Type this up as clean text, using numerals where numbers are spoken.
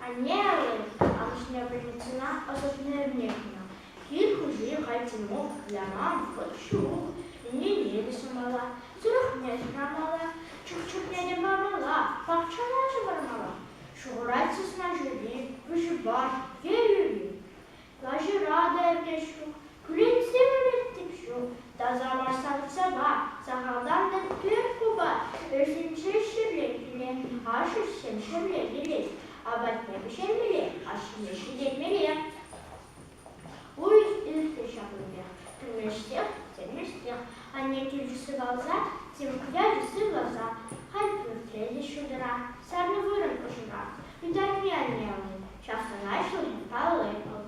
Анне алли амӑшне больницӑна ӑсатнӑ эрне кӑна. Кил хуҫи халь Тимук, Ляман, вӑт ҫук. Ӗнене те сумалла, сурӑхне сӑнамалла, чӑх-чӗпне те памалла, пахчана шӑвармалла. Ҫухӑрать сысна ҫури, выҫӑпа, ейӳри. Лаҫӑра та эрне ҫук, кӳренсе вӗреттӗм ҫук. Таса мар савӑт-сапа, сахалтан та пӳрт купа. Ӗҫӗнче ҫӗрле киле, ашшӗ ҫӗрле килет. Апатне пӗҫермелле, ашшӗне ҫитермелле. Уйӑх иртрӗ ҫакӑнпех, кӗрмеҫсех, тӗлмеҫсех. Анне килчӗ сывалса, Тимук ячӗ сывласа. Халь пӳртре те ҫутӑра, сарнӑ вырӑн ӑшӑра. Ытарми анне алли, ҫак сана ҫулхи палли.